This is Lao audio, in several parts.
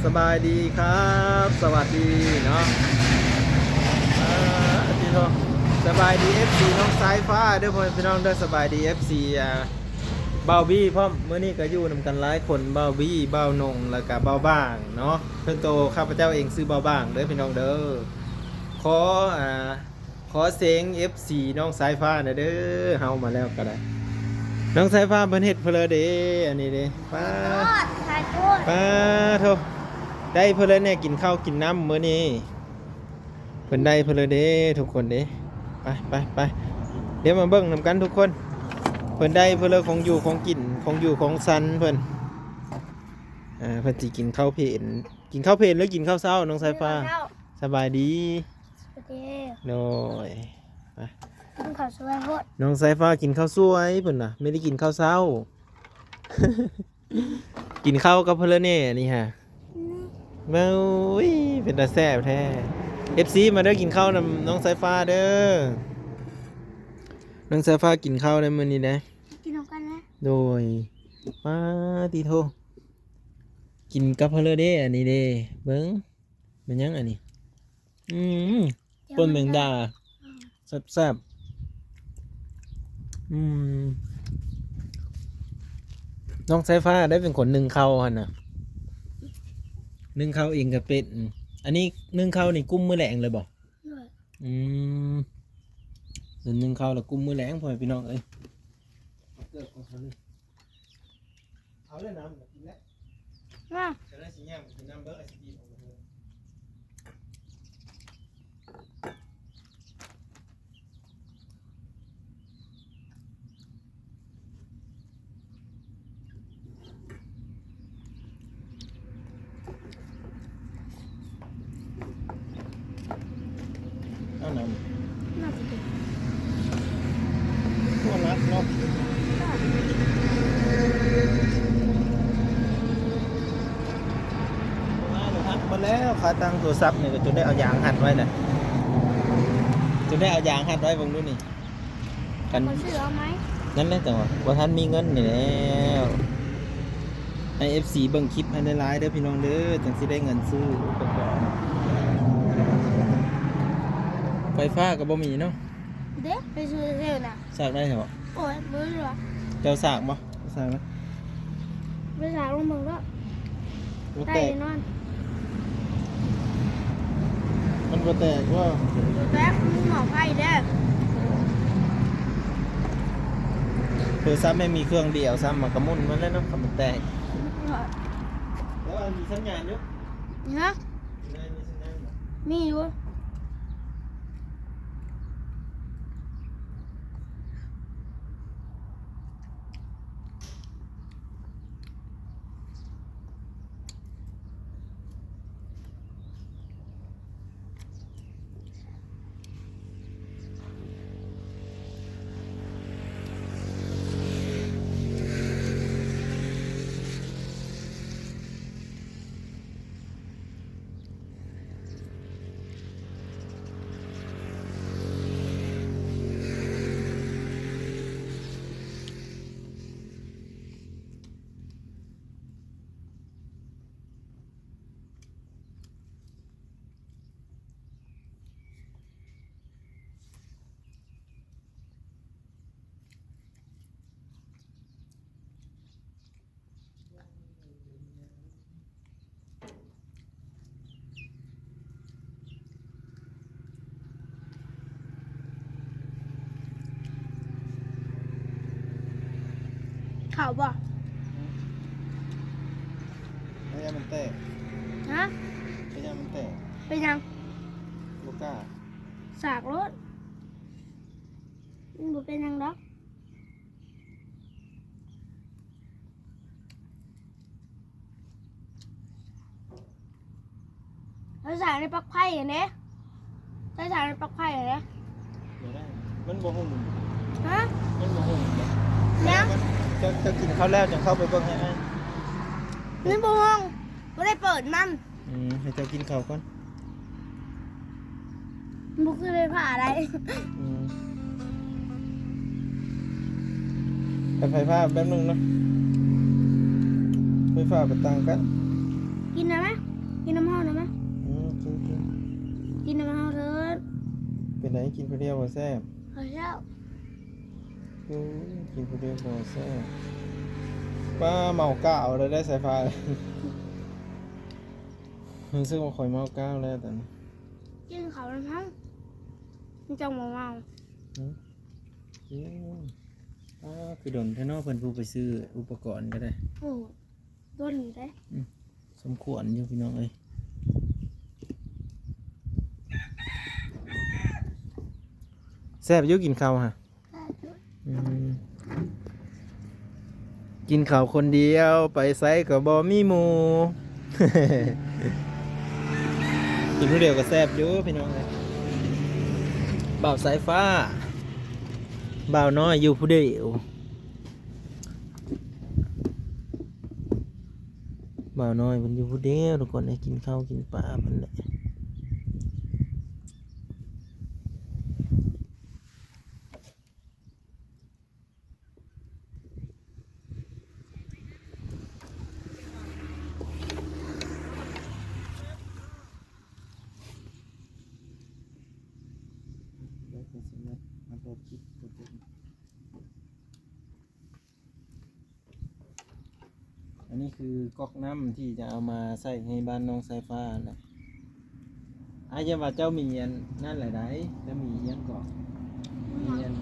ສະບາຍດີຄັບ ສະຫວັດດີເນາະ ອ່າ ທີ່ໂທ ສະບາຍດີ ເອັຟຊີ ນ້ອງສາຍຟ້າເດີ ພໍ່ແມ່ພີ່ນ້ອງເດີ ສະບາຍດີ ເອັຟຊີ ອ່າ ບ່າວບີພ້ອມ ມື້ນີ້ກໍຢູ່ນຳກັນຫຼາຍຄົນ ບ່າວບີ ບ່າວນົງ ແລ້ວກໍບ່າວບາງເນາະ ເປັນໂຕຂ້າພະເຈົ້າເອງຊື່ບ່າວບາງເດີພີ່ນ້ອງເດີ ຂໍ ອ່າ ຂໍເສັງ ເອັຟຊີ ນ້ອງສາຍຟ້າແດ່ເດີ ເຮົາມາແລ້ວກໍໄດ້ ນ້ອງສາຍຟ້າເພິ່ນເຮັດເພີເດ້ ອັນນີ້ເດ້ ປ້າ ຂາຍໂພດ ປ້າໂທ ໄດ້ເພີແດ່ກິນເຂົ້າກິນນ້ຳມື້ນີ້ ເພິ່ນໄດ້ເພີເດ້ທຸກຄົນເດ້ ໄປໆໆ ດຽວມາເບິ່ງນຳກັນທຸກຄົນ ເພິ່ນໄດ້ເພີຂອງຢູ່ຂອງກິນ ຂອງຢູ່ຂອງສັນເພິ່ນ ອ່າ ເພິ່ນຊິກິນເຂົ້າເພນ ກິນເຂົ້າເພນ ຫຼື ກິນເຂົ້າເຊົ້າ ນ້ອງສາຍຟ້າ ກິນເຂົ້າເຊົ້າ ສະບາຍດີ ສະບາຍດີ ໂດຍ ໄປ ກິນເຂົ້າສວຍໂພດ ນ້ອງສາຍຟ້າກິນເຂົ້າສວຍເພິ່ນນະ ໄມ່ໄດ້ກິນເຂົ້າເຊົ້າ ກິນເຂົ້າກັບເພິແດ່ນີ້ຫາ ອືມ ເບິ່ງ ອຸ້ຍ ເປັນຕາແຊບແທ້ ເອັຟຊີ ມາເດີ ກິນເຂົ້ານຳນ້ອງສາຍຟ້າເດີ ນ້ອງສາຍຟ້າກິນເຂົ້າໃນມື້ນີ້ເດ້ ກິນນຳກັນນະ ໂດຍ ປາຕິໂທ ກິນກັບເພິເດ້ ອັນນີ້ເດ້ ເບິ່ງ ແມ່ນຫຍັງອັນນີ້? ອືມ ແຈ່ວ ປົ່ນແມງດາ ອືມ ແຊບໆ ອືມ ນ້ອງສາຍຟ້າໄດ້ເປັນຄົນໜຶ້ງເຂົ້າຫັ້ນນະ ໜຶ້ງເຂົ້າເອງກໍເປັນ ອືມ ອັນນີ້ໜຶ້ງເຂົ້ານີ້ກຸ້ມມື້ແລງເລີຍບໍ່? ໂດຍ ອືມ ໜຶ້ງເຂົ້າແລ້ວກຸ້ມມື້ແລງ ພໍ່ແມ່ພີ່ນ້ອງເອີຍ ເອົາເກີບຂອງເຂົານີ້ ເອົາແລ້ວນ້ຳກໍກິນແລ້ວ ມາ ຈະໄດ້ຊິຍ່າງໄປກິນນ້ຳເບິ່ງ ໄອສະຕີມອອກມາເບິ່ງ ເອົານ້ຳ ໜັກຢູ່ຕິ ໂອ້ ໜັກເນາະ ໜັກ ໝົດແລ້ວ ຂາຕັ້ງໂທລະສັບນີ້ກໍຈົນໄດ້ເອົາຢາງຮັດໄວ້ນະ ຈົນໄດ້ເອົາຢາງຮັດໄວ້ ເບິ່ງດູນີ້ ຄັນ ເຂົາຊື້ເອົາໃໝ່ ນັ້ນແຫຼະ ຈັ່ງວ່າບໍ່ທັນມີເງິນນີ້ແລ້ວ ໃຫ້ເອັຟຊີເບິ່ງຄລິບໃຫ້ຫຼາຍໆເດີພີ່ນ້ອງເດີ ຈັ່ງຊິໄດ້ເງິນຊື້ອຸປະກອນ ໄຟຟ້າກໍບໍ່ມີເນາະ ເດ້ ໄປຊື້ເຊວນະ ສາກໄດ້ໃຊ່ບໍ່? ໂອ້ຍ ບໍ່ຮູ້ວ່າ ເຈົ້າສາກບໍ່? ສາກນະ ໄປສາກລອງເບິ່ງເດີ ບໍ່ແຕກ ໄດ້ແນ່ນອນ ມັນບໍ່ແຕກບໍ່? ບໍ່ແຕກ ມີໝໍ້ໄຟເດ້ ໂທລະສັບແມ່ນມີເຄື່ອງດຽວຊ້ຳ ມັນກະໝຸ່ນໝົດແລ້ວເນາະ ຄັນມັນແຕກ ແຕ່ວ່າມີສັນຍານຢູ່ ຮະ? ມີສັນຍານບໍ່? ມີຢູ່. ເຂົ້າບໍ່? ພະຍາມັນແຕກ. ຮະ? ພະຍາມັນແຕກ. ເປັນຫຍັງ? ບໍ່ກ້າ. ສາກໂລດ. ມັນບໍ່ເປັນຫຍັງດອກ. ໃສ່ສາກໃນປັກໄຟຫັ້ນເດ້. ໃສ່ສາກໃນປັກໄຟຫັ້ນເດ້. ບໍ່ໄດ້. ມັນບໍ່ຫຸ້ມ. ຮະ? ມັນບໍ່ຫຸ້ມເດ້. ຫຍັງ? ເຈົ້າ ເຈົ້າກິນເຂົ້າແລ້ວຈັ່ງເຂົ້າໄປເບິ່ງໃຫ້ອ້າຍ. ມັນບໍ່ຫຸ້ມ. ບໍ່ໄດ້ເປີດມັນ. ອືມ ໃຫ້ເຈົ້າກິນເຂົ້າກ່ອນ. ບໍ່ຄືໄຟຟ້າໃດ. ອືມ ແຕ່ໄຟຟ້າແປັບໜຶ່ງເນາະ. ໄຟຟ້າກໍຕ່າງກັນ. ກິນໄດ້ໄໝ? ກິນນຳເຮົາໄດ້ໄໝ? ອືມ ກິນ ກິນ ກິນນຳເຮົາເທີດ. ເປັນໃດ ກິນຜູ້ດຽວບໍ່ແຊບ? ບໍ່ແຊບ. ໂອ້ຍ ກິນຜູ້ດຽວບໍ່ແຊບ. ປ້າ ເມົາກ້າວແລ້ວໄດ໋ສາຍຟ້າ. ຮູ້ສຶກວ່າຂ້ອຍເມົາກ້າວແລ້ວຕອນນີ້. ກິນເຂົ້ານຳເຮົາ ມັນຈັ່ງບໍ່ເມົາ. ອືມ ໂອ້ ປ້າ ຄືດົນແທ້ເນາະ ເພິ່ນຜູ້ໄປຊື້ອຸປະກອນກໍໄດ້. ໂອ້ ດົນຢູ່ເດ້. ອືມ ສົມຄວນຢູ່ພີ່ນ້ອງເອີຍ. ແຊບຢູ່ກິນເຂົ້າຫະ? ແຊບຢູ່. ອືມ ກິນເຂົ້າຄົນດຽວ ໄປໃສກໍບໍ່ມີໝູ່. ກິນຜູ້ດຽວກໍແຊບຢູ່ພີ່ນ້ອງເອີຍ. ບ່າວສາຍຟ້າ ບ່າວນ້ອຍຢູ່ຜູ້ດຽວ. ບ່າວນ້ອຍເພິ່ນຢູ່ຜູ້ດຽວທຸກຄົນເອີຍ ກິນເຂົ້າກິນປາເພິ່ນແຫຼະ. ອັນນີ້ຄືກອກນ້ຳທີ່ຈະເອົາມາໃສ່ໃຫ້ບ້ານນ້ອງສາຍຟ້າຫັ້ນແຫຼະ. ອ້າຍ ຢ່າວ່າເຈົ້າມີອັນນັ້ນຫຼາຍໃດ ເຈົ້າມີຫຍັງເກາະ ມີອັນ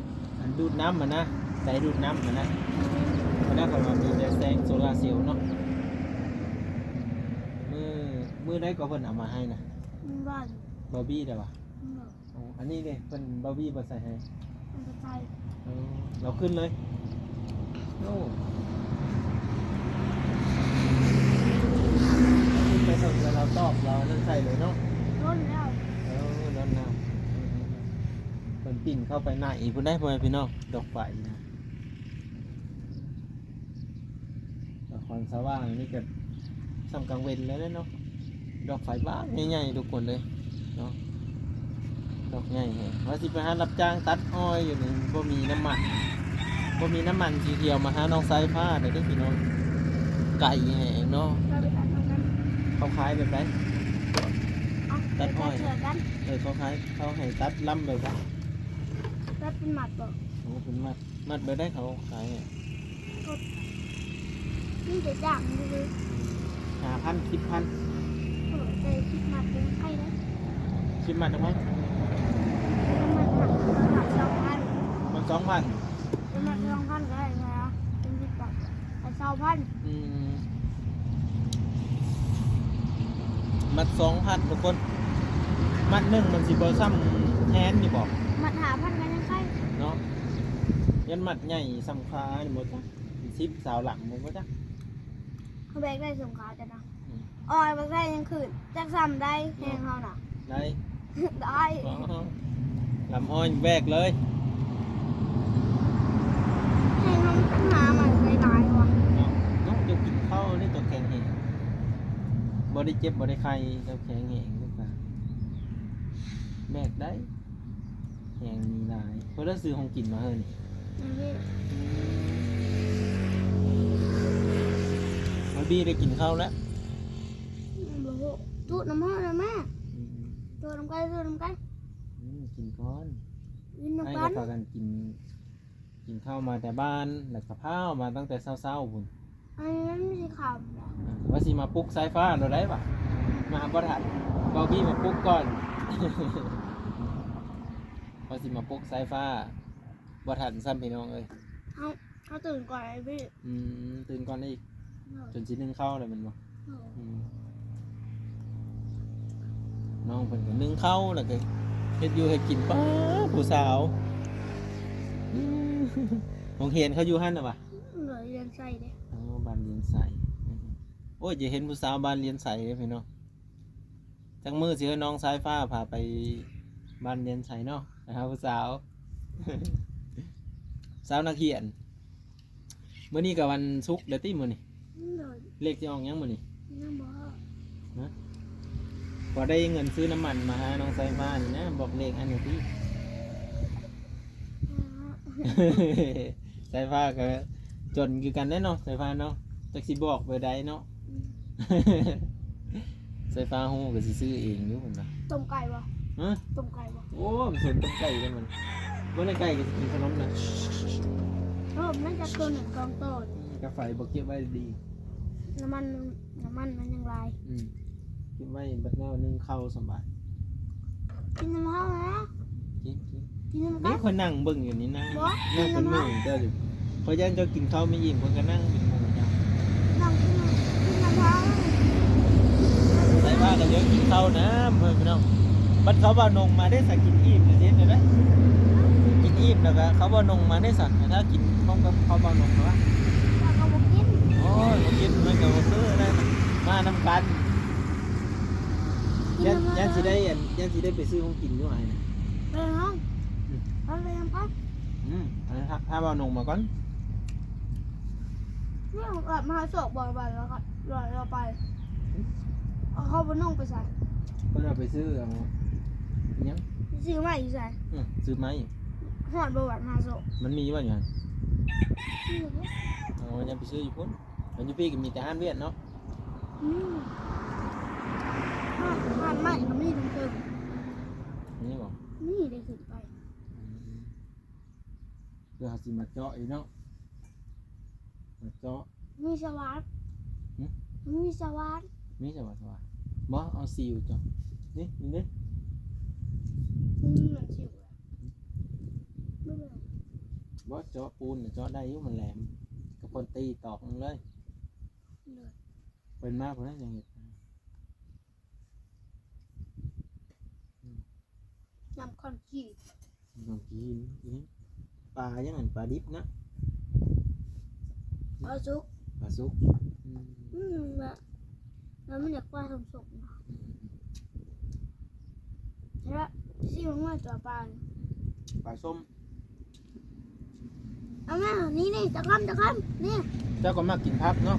ອັນດູດນ້ຳຫັ້ນນະ ໄດດູດນ້ຳຫັ້ນນະ. ເພິ່ນວ່າມີແຕ່ແສງໂຊລາເຊວເນາະ. ມື້ ມື້ໃດກໍເພິ່ນເອົາມາໃຫ້ນະ? ມື້ວານ. ບາວບີໄດ້ວະ? ອືມ. ໂອ້ ອັນນີ້ເດ້ ເພິ່ນ ບາວບີບໍ່ໃສ່ໃຫ້? ເພິ່ນບໍ່ໃສ່. ເອີ ລາວຂຶ້ນເລີຍ. ໂອ້ ຂຶ້ນໄປເຖິງແລ້ວລາວຕອກ ລາວນັ້ນໃສ່ເລີຍເນາະ. ໂດນແລ້ວ. ເອີ ໂດນແລ້ວ. ເພິ່ນປິ່ນເຂົ້າໄປໃນພຸ້ນໄດ໋ ພໍ່ແມ່ພີ່ນ້ອງ ດອກໄຟນະ. ນະຄອນສະຫວ່າງນີ້ກໍສ່ຳກາງເວັນແລ້ວເນາະ. ດອກໄຟບາກໃຫຍ່ໆ ທຸກຄົນເອີຍເນາະ ດອກໃຫຍ່ແຮງ. ວ່າຊິໄປຫາຮັບຈ້າງຕັດອ້ອຍຢູ່ນີ້ ບໍ່ມີນ້ຳມັນ ບໍ່ມີນ້ຳມັນຊິທ່ຽວມາຫານ້ອງສາຍຟ້າໄດ້ເດ້ພີ່ນ້ອງ ໄກແຮງເນາະ. ເຂົາຂາຍແບບໃດ? ຕັດອ້ອຍ. ເອີ ເຂົາຂາຍ ເຂົາໃຫ້ຕັດລຳແບບໃດ? ຕັດເປັນມັດບໍ? ໂອ້ ເປັນມັດ. ມັດແບບໃດເຂົາຂາຍ? ກໍມີແຕ່ຈ້າງຢູ່ເລີຍ. ຫ້າພັນ ສິບພັນ. ເອີ ໃສ່ສິບມັດຍັງໄຄເດ້. ສິບມັດຈັກພັນ? ມັດສອງພັນ. ມັດສອງພັນ ມັດສອງພັນກໍໄດ້ນະ ເປັນສິບມັດ ເອົາຊາວພັນ. ອືມ ມັດສອງພັນ ທຸກຄົນ. ມັດໜຶ່ງມັນຊິບໍ່ສ່ຳແຮນນີ້ບໍ? ມັດຫ້າພັນກໍຍັງໄຄເນາະ. ຢ້ານມັດໃຫຍ່ສ່ຳຂານີ້ບໍ່ຈັກ ສິບຊາວຫຼັງບໍ່ຈັກ. ເຮົາແບກໄດ້ສ່ຳຂາຈ້ະນະ. ອືມ ອ້ອຍບໍ່ໃສ່ຍັງຂຶ້ນ ຈັກສ່ຳໃດແຮງເຮົານະ. ໄດ້ ໄດ້. ອໍ ລຳອ້ອຍແບກເລີຍ. ແຮງເຮົາມັນຫາມາໄດ້ຫຼາຍວ່າ. ເນາະ ເຈົ້າກິນເຂົ້ານີ້ເຈົ້າແຂງແຮງ ບໍ່ໄດ້ເຈັບບໍ່ໄດ້ໄຂ້ ເຈົ້າແຂງແຮງ ລູກຫຼານ ແບກໄດ້. ແຮງມີຫຼາຍ. ເພິ່ນໄດ້ຊື້ຂອງກິນມາໃຫ້ນີ້. ມາບີໄດ້ກິນເຂົ້າແລ້ວ. ອືມ ບໍ່ຮູ້ ຈູດນ້ຳຮ້ອນນະແມ່. ອືມ ຈູດນຳກັນ ຈູດນຳກັນ. ອືມ ກິນກ່ອນ ກິນນຳກັນ. ອ້າຍກໍພາກັນກິນ ກິນເຂົ້າມາແຕ່ບ້ານ ແລ້ວກໍພາວມາຕັ້ງແຕ່ເຊົ້າໆ ພຸ້ນ. ອັນນີ້ມັນມີຄຳ ວ່າຊິມາປຸກສາຍຟ້າໂລດໄດ້ຫວາ ມາບໍ່ທັນ ບອວບີມາປຸກກ່ອນ ວ່າຊິມາປຸກສາຍຟ້າບໍ່ທັນຊ້ຳ ພີ່ນ້ອງເອີຍ. ເຮົາ ເຮົາຕື່ນກ່ອນໄອ້ບີ. ອືມ ຕື່ນກ່ອນອີກ. ໂດຍ ຈົນຊິໜຶ້ງເຂົ້າແລ້ວແມ່ນບໍ່? ໂດຍ ອືມ ນ້ອງເພິ່ນກໍໜຶ້ງເຂົ້າ ແລ້ວກໍເຮັດຢູ່ເຮັດກິນ. ປ້າ ຜູ້ສາວ ອືມ ໂຮງຮຽນເຂົາຢູ່ຫັ້ນນະຫວາ? ໂດຍ ລຽນໄຊເດ້. ອໍ ບ້ານລຽນໄຊ. ໂອ້ຍ ຢາກເຫັນຜູ້ສາວບ້ານລຽນໄຊເດ້ພີ່ນ້ອງ. ຈັກມື້ຊິໃຫ້ນ້ອງສາຍຟ້າພາໄປບ້ານລຽນໄຊເນາະ ໄປຫາຜູ້ສາວ ສາວນັກຮຽນ. ມື້ນີ້ກໍວັນສຸກແລ້ວຕິ ມື້ນີ້? ໂດຍ ເລກຊິອອກຫຍັງມື້ນີ້? ຍັງບໍ່ຮູ້. ຮະ? ພໍໄດ້ເງິນຊື້ນ້ຳມັນມາຫານ້ອງສາຍຟ້ານີ້ນະ ບອກເລກອັນນີ້ຕິ. ສາຍຟ້າກໍຈົນຄືກັນເດ້ເນາະ ສາຍຟ້າເນາະ ຈັກຊິບອກແບບໃດເນາະ. ອືມ ເ ໄຟຟ້າຮູ້ກໍຊິຊື້ເອງຢູ່ພຸ້ນນະ. ຕົ້ມໄກ່ບໍ່? ຮະ? ຕົ້ມໄກ່ບໍ່? ໂອ້ ມັນເຖິງຕົ້ມໄກ່ກັນມັນ. ບໍ່ໄດ້ໄກ່ກໍຊິກິນຂະໜົມນະ. ເອີ ມັນຈະເກີນໜຶ່ງກອງໂຕ. ອືມ ກາໄຟບໍ່ເກັບໄວ້ດີ. ນ້ຳມັນ ນ້ຳມັນມັນຍັງຫຼາຍ. ອືມ ເກັບໄວ້ບັດແນວໜຶ່ງເຂົ້າສຳບາຍ. ກິນນຳເຮົານະ. ກິນ ກິນ ກິນນຳກັນ. ນີ້ຂ້ອຍນັ່ງເບິ່ງຢູ່ນີ້ນະ. ບໍ່ ນັ່ງເປັນໝູ່ເຈົ້າຢູ່. ຂ້ອຍຢ້ານເຈົ້າກິນເຂົ້າບໍ່ອີ່ມ ຂ້ອຍກໍນັ່ງເປັນໝູ່ເຈົ້າ. ນັ່ງກິນ ກິນນຳເຮົາ. ໃສ່ຜ້າກັນເດີ ກິນເຂົ້ານຳ ເພື່ອນພີ່ນ້ອງ. ບັດເຂົາເວົ້ານົງມາເດ້ ສາກິນອີ່ມແລ້ວຊິເຮັດແນວໃດ? ກິນອີ່ມແລ້ວກໍເຂົາເວົ້ານົງມາເດ້ ສາ ຖ້າກິນພ້ອມກັບເຂົາເວົ້ານົງມາ. ເຂົາກໍບໍ່ກິນ. ໂອ້ຍ ບໍ່ກິນມັນກໍບໍ່ຄືນະ ມານຳກັນ. ຢ້ານ ຢ້ານຊິໄດ້ອັນ ຢ້ານຊິໄດ້ໄປຊື້ຂອງກິນຢູ່ອ້າຍນະ. ໄປເຮົາ ອືມ ເຮົາໄປນຳກັນ. ອືມ ອັນນັ້ນ ຖ້າ ຖ້າເວົ້ານົງມາກ່ອນ. ເລື່ອງອອກມາສອກບໍ່ໄປແລ້ວກໍ ແລ້ວ ແລ້ວໄປ. ເອົາ ເຂົາບໍ່ນົງໄປໃສ? ເພິ່ນວ່າໄປຊື້ ເອົາ ອີຫຍັງ? ຊື້ໄມ້ຢູ່ໃສ? ອືມ ຊື້ໄມ້. ຮອດບໍ່ວັດມະຫາໂຊກ? ມັນມີຢູ່ບໍ່ຢູ່ຫັ້ນ? ມີຢູ່. ໂອ້ ຍັງໄປຊື້ຢູ່ພຸ້ນ. ມັນຢູ່ພີ້ກໍມີແຕ່ຮ້ານຫວຽດເນາະ. ອືມ ຮ້ານ ຮ້ານໄມ້ກໍມີເທິງໆ. ມີບໍ່? ມີ ໄດ້ຂຶ້ນໄປ. ອືມ ເພື່ອເຮົາຊິມາເຈາະອີກເນາະ ມາເຈາະ. ມີສະຫວານ. ຫຶ? ມີສະຫວານ. ມີສະຫວານ ສະຫວານ. ບໍ່ ເອົາສິວເຈາະ. ນີ້ ນີ້ເດ້. ອືມ ມັນສິວ. ບໍ່ ເຈາະປູນເຈາະໄດ້ຢູ່ ມັນແຫຼມ. ກັບຄົນຕີຕອກມັນເລີຍ. ໂດຍ. ເພິ່ນມາພຸ້ນນະ ຍັງເຮັດ. ອືມ ນ້ຳຂ້ອນຂີ້. ນ້ຳຂີ້ຫີນ. ປາຫຍັງຫັ້ນ? ປາດິບນະ? ປາສຸກ. ປາສຸກ. ອືມ ອືມ ແລ້ວ ແລ້ວມັນຢາກປາສົ້ມໆ. ອືມ ແລ້ວຊິເອົາມາຕົວປາ. ປາສົ້ມ. ເອົາມາ ນີ້ ນີ້ ຕະຄຳ ຕະຄຳ ນີ້. ເຈົ້າກໍມັກກິນຜັກເນາະ.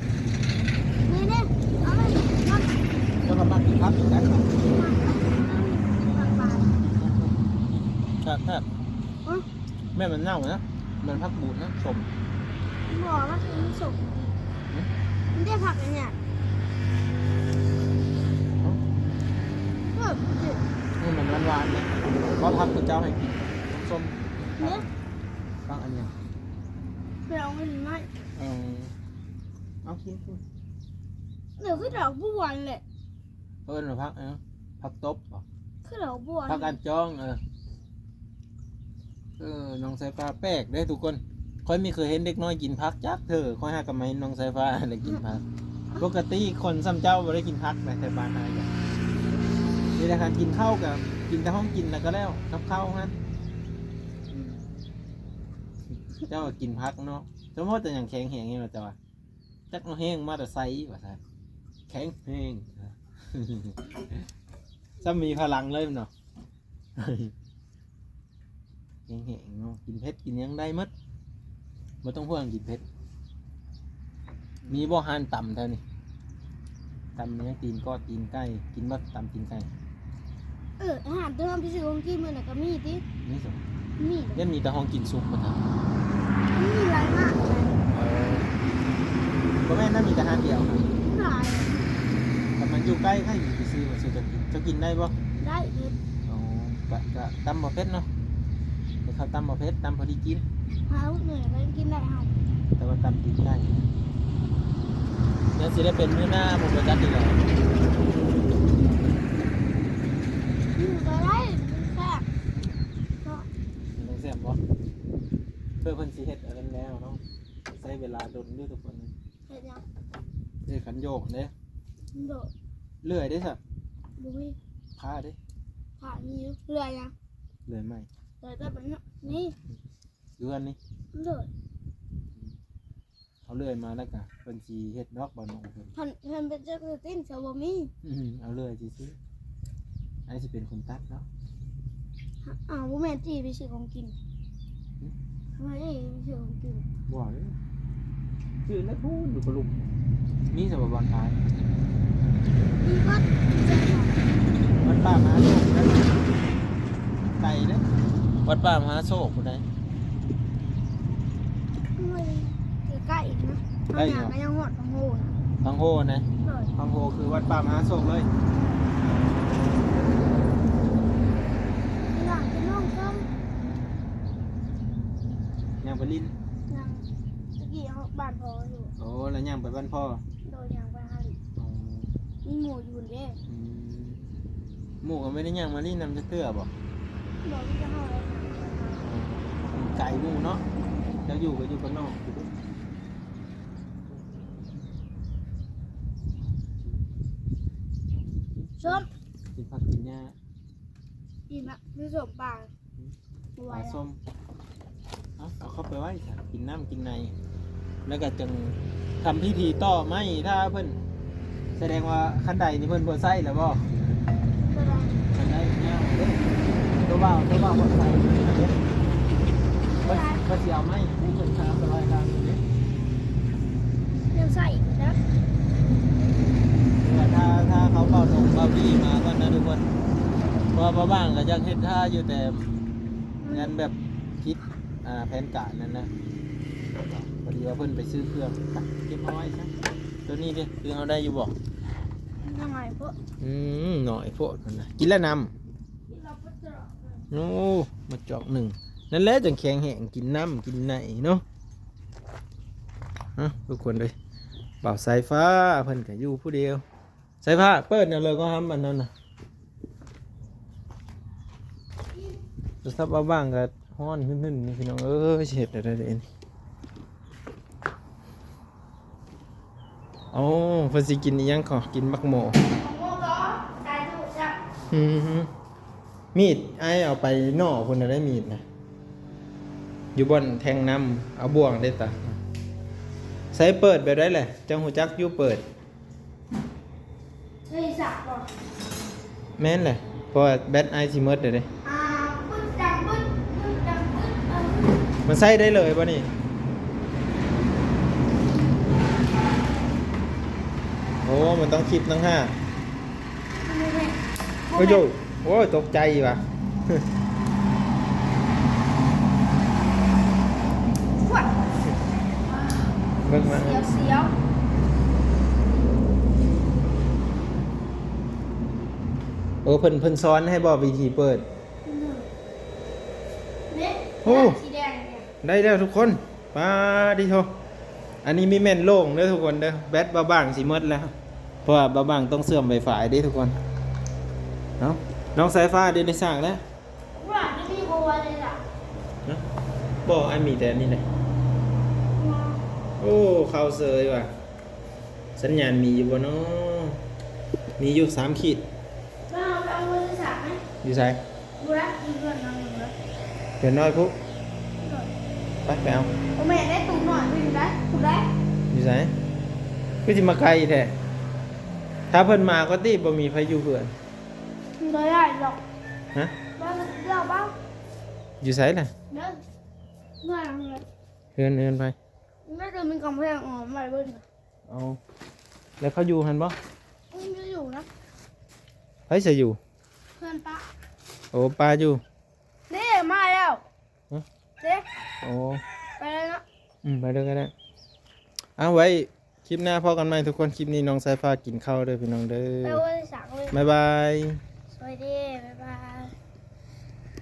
ນີ້ ນີ້ ເອົາມາ ເຈົ້າກໍມັກກິນຜັກຄືກັນ. ແຊບໆ. ຮະ? ແມ່ນມັນເນົ່ານະ ແມ່ນຜັກບູດນະ ສົ້ມ. ບໍ່ ມັນ ມັນສົ້ມ. ຫຶ? ມັນໄດ້ຜັກອັນເນີ້ຍ. ເອີ ມັນຫວານໆນະ ເພາະຜັກທີ່ເຈົ້າໃຫ້ກິນ ສົ້ມ. ເນາະ ຟັງອັນນີ້ ໄປເອົາເງິນມາ. ເອີ ເອົາ ກິນ ກິນ. ດຽວຄືດອກບົວນີ້ແຫຼະ. ເອີ້ນວ່າຜັກຫຍັງ? ຜັກຕົບບໍ? ຄືດອກບົວ ຜັກການຈອງ. ເອີ ເອີ ນ້ອງສາຍຟ້າແປກເດ້ທຸກຄົນ. ຂ້ອຍບໍ່ເຄີຍເຫັນເດັກນ້ອຍກິນຜັກຈັກເທື່ອ. ຂ້ອຍຫາກໍມາເຫັນນ້ອງສາຍຟ້າໄດ້ກິນຜັກ. ປົກກະຕິຄົນສ່ຳເຈົ້າບໍ່ໄດ້ກິນຜັກນະ ແຖວບ້ານອ້າຍກະ ມີແຕ່ການກິນເຂົ້າ ກະກິນແຕ່ຂອງກິນແລ້ວກໍແລ້ວ ກັບເຂົ້າຫັ້ນ. ອືມ ເຈົ້າກໍກິນຜັກເນາະ. ສົມມຸດແຕ່ຫຍັງແຂງແຮງນີ້ວ່າ ເຈົ້າວ່າ ຈັກເອົາແຮງມາແຕ່ໃສວ່າຊັ້ນ. ແຂງແຮງ ສ່ຳມີພະລັງເລີຍເນາະ. ແຮງໆເນາະ ກິນເຜັດກິນຫຍັງໄດ້ໝົດ ບໍ່ຕ້ອງຫ່ວງກິນເຜັດ. ມີບໍ່ຮ້ານຕຳແຖວນີ້? ຕຳຫຍັງ ຕີນກອດ ຕີນໄກ່ ກິນບໍ່ ຕຳຕີນໄກ່? ເອີ ອາຫານທີ່ເຮົາໄປຊື້ຂອງກິນມື້ນັ້ນກໍມີຕິ? ມີຊັ້ນ ມີ ຍັງມີແຕ່ຂອງກິນສຸກບໍ່ທັນ. ມີຫຼາຍມາກເລີຍ. ເອີ ບໍ່ແມ່ນນະ ມີແຕ່ຮ້ານດຽວ. ຫຼາຍ ຄັນມັນຢູ່ໃກ້ ໃຜຊິໄປຊື້ມາສູ່ເຈົ້າກິນ? ເຈົ້າກິນໄດ້ບໍ່? ໄດ້ເຜັດ. ອໍ ກະ ກະຕຳບໍ່ເຜັດເນາະ. ແຕ່ເຂົາຕຳບໍ່ເຜັດ ຕຳພໍດີກິນ. ຫາລູກເໜື່ອຍກໍຍັງກິນໄດ້ເຮົາ ແຕ່ວ່າຕຳຕີນໄກ່ ຍັງຊິໄດ້ເປັນມື້ໜ້າບໍ່ ບໍ່ຈັກອີກແລ້ວ. ກິນກໍໄດ້ ມັນແຊບເນາະ. ມັນແຊບບໍ່? ເພື່ອເພິ່ນຊິເຮັດອັນນັ້ນແລ້ວເນາະ ໃຊ້ເວລາດົນຢູ່ທຸກຄົນ. ເຮັດຫຍັງ? ເຮັດຂັນໂຍກເດ້. ໂດຍ. ເລື່ອຍເດ້ຊະ? ບໍ່ມີ. ພ້າເດ້? ພ້າມີຢູ່. ເລື່ອຍຫຍັງ? ເລື່ອຍໄມ້. ເລື່ອຍແບບນັ້ນນະ ນີ້ ຢູ່ເຮືອນນີ້. ໂດຍ. ເອົາເລື່ອຍມາແລ້ວກະເພິ່ນຊິເຮັດດອກ ບ່າວໜຸ່ມເພິ່ນ ເພິ່ນ ເພິ່ນເປັນຈັກສະຕິນ ເຂົາບໍ່ມີ. ອືມ ເອົາເລື່ອຍຊື່ໆ. ອ້າຍຊິເປັນຄົນຕັດເນາະ. ອ້າວ ບໍ່ແມ່ນຕິ ໄປຊື້ຂອງກິນ. ຫຶ? ທຳໄມໄດ້ຊື້ຂອງກິນ? ບໍ່ເດ້ ຊື້ໃນພູ້ນຢູ່ກະລຸມ. ມີສະບໍ່ບ່ອນຂາຍ? ມີວັດ ວັດປ່າມະຫາໂຊກໄດ້. ໄກເດ້ ວັດປ່າມະຫາໂຊກພຸ້ນໃດ. ໂອ້ຍ ໃກ້ໆນະ. ໃກ້ເນາະ. ເຮົາຍ່າງກໍຍັງຮອດພັງໂຮ. ພັງໂຮນະ? ໂດຍ. ພັງໂຮຄືວັດປ່າມະຫາໂຊກເລີຍ. ຍ່າງ ຕະກີ້ເຮົາບ້ານພໍ່ຢູ່. ໂອ້ ແລ້ວຍ່າງໄປບ້ານພໍ່? ໂດຍ ຍ່າງໄປຫັ້ນ. ອໍ ມີໝູ່ຢູ່ພຸ້ນເດ້. ອືມ ໝູ່ກໍບໍ່ໄດ້ຍ່າງມາຫຼິ້ນນຳຈັກເທື່ອບໍ? ບໍ່ ມີແຕ່ເຮົາໄດ້ຍ່າງໄປຫາ. ອໍ ໄກໝູ່ເນາະ. ເຈົ້າຢູ່ກໍຢູ່ບ້ານນອກ. ສົ້ມ ກິນຜັກກິນຫຍ້າ. ອີ່ມລະ ມີສົ້ມປາ. ອືມ ບໍ່ໄຫວ ປາ ລະ ສົ້ມ. ເອົາ ເອົາເຂົ້າໄປໄວ້ຊະ ກິນນ້ຳກິນໃນ ແລ້ວກໍຈຶ່ງທຳພິທີຕໍ່ໄມ້ຖ້າເພິ່ນ. ສະແດງວ່າຄັນໄດນີ້ເພິ່ນບໍ່ໃຊ້ແລ້ວບໍ? ບໍ່ໄດ້ ຄັນໄດຍາວເດ້ ຕົວບ່າວ ຕົວບ່າວບໍ່ໃຊ້ເດ້. ບໍ່ໄດ້ ວ່າຊິເອົາໄມ້ ນີ້ເພິ່ນຄາມໄປໄວ້ຂ້າງນີ້ເດ້. ຍັງໃຊ້ອີກນະ. ເອີ ຖ້າ ຖ້າເຂົາເວົ້າຕົງເວົ້າດີມາກ່ອນນະທຸກຄົນ ເພາະວ່າບ່າວບ່າງກໍຢາກເຮັດທ່າຢູ່ ແຕ່ ອືມ ງານແບບຜິດ ອ່າ ແຜນການນັ້ນນະ. ພໍດີວ່າເພິ່ນໄປຊື້ເຄື່ອງ ເກັບເອົາໄວ້ຊະ. ໂຕນີ້ເດ້ ຄືເຮົາໄດ້ຢູ່ບໍ່? ໜ້ອຍໂພດ. ອືມ ໜ້ອຍໂພດນັ້ນນະ. ກິນແລ້ວນ້ຳ? ກິນແລ້ວບໍ່ຈອກ. ໂອ້ ມາຈອກໜຶ່ງ ນັ້ນແຫຼະຈັ່ງແຂງແຮງ ກິນນ້ຳກິນໃນເນາະ. ເອົ້າ ທຸກຄົນເອີຍ ບ່າວສາຍຟ້າເພິ່ນກໍຢູ່ຜູ້ດຽວ. ສາຍຟ້າ ເປີດແນວເລີກໍຫຳອັນນັ້ນນະ. ໂທລະສັບບ່າວບ່າງກໍຮ້ອນຫຶ່ນໆ ນີ້ພີ່ນ້ອງເອີຍ ຊິເຮັດແນວໃດເດນີ້. ໂອ້ ເພິ່ນຊິກິນອີ່ຫຍັງເກາະ? ກິນໝາກໂມ. ໝາກໂມເກາະ ສາຍຈູດຈ້ະ. ອືມ ມີດອ້າຍເອົາໄປນອກພຸ້ນນະໄດ໋ ມີດນະ ຢູ່ບ່ອນແທງນ້ຳ ເອົາບ່ວງໄດ້ຕາ. ໃສເປີດແບບໃດແຫຼະ? ເຈົ້າຮູ້ຈັກຢູ່ເປີດ? ເອີຍ ສາກບໍ່? ແມ່ນແຫຼະ ເພາະວ່າແບັດອ້າຍຊິໝົດແລ້ວເດ້. ອ່າ ປຶດ ດັງ ປຶດ ປຶດ ດັງ ປຶດ ເອີ. ມັນໃຊ້ໄດ້ເລີຍບໍ່ນີ້? ໂອ້ ມັນຕ້ອງຄິດຕ່າງຫາກ. ໂອ້ໂຫ ໂອ້ຍ ຕົກໃຈວ່າ. ເບິ່ງມາ ສຽວໆ. ໂອ້ ເພິ່ນ ເພິ່ນສອນໃຫ້ບໍ່ ວິທີເປີດ? ໂອ້ ສີແດງນີ້ ໄດ້ແລ້ວທຸກຄົນ. ປາດຕິໂທ ອັນນີ້ມີແມ່ນໂລ່ງເດີທຸກຄົນເດີ. ແບັດບ່າວບ່າງຊິໝົດແລ້ວ ເພາະວ່າບ່າວບ່າງຕ້ອງເຊື່ອມໄວຟາຍເດ້ທຸກຄົນ. ເອົ້າ ນ້ອງສາຍຟ້າເດ ໄດ້ສາກແລ້ວ. ບໍ່ ອັນນີ້ບໍ່ວ່າໄດ້ສາກນະ. ບໍ່ ອັນມີແຕ່ອັນນີ້ແຫຼະ. ໂອ້ ເຂົ້າເສີຍວ່າ. ສັນຍານມີຢູ່ບໍ່ນໍ? ມີຢູ່ສາມຂີດ. ເຮົາໄປເອົາໂທລະສັບໄໝ? ຢູ່ໃສ? ບໍ່ໄດ້ ຢູ່ເຮືອນນອນເລີຍ. ເຮືອນນ້ອຍພຸ້ນ? ໄປ ໄປເອົາ. ບໍ່ແມ່ນໄດ໋ ຕູ້ນ້ອຍຢູ່ໃດ໋ ພຸ້ນໃດ໋. ຢູ່ໃສ? ຄືຊິມາໄກແທ້. ຖ້າເພິ່ນມາກໍຕິ ບໍ່ມີໃຜຢູ່ເຮືອນ. ບໍ່ໄດ້ດອກ. ຮະ? ບໍ່ ມັນເດີບ້າ. ຢູ່ໃສລະ? ເດີ ເຮືອນ ເຮືອນ ເຮືອນໃຜ? ໜ້າຈະມີກຳແພງອ້ອມໄວ້ເບິ່ງ. ເອົາ ແລ້ວເຂົາຢູ່ຫັ້ນບໍ່? ອືມ ຢູ່ນະ. ໃຜຊິຢູ່? ເພື່ອນປ້າ. ໂອ້ ປ້າຢູ່. ເດ້ ມາແລ້ວ. ຮະ? ເດ້. ໂອ້ ໄປແລ້ວເນາະ. ອືມ ໄປເລີຍກໍໄດ້. ເອົາ ໄວ້ຄລິບໜ້າພໍ້ກັນໃໝ່ທຸກຄົນ. ຄລິບນີ້ນ້ອງສາຍຟ້າກິນເຂົ້າເດີພີ່ນ້ອງເດີ. ໄປບໍ່ໄດ້ສັກເລີຍ. ບາຍບາຍ. ສະບາຍດີ.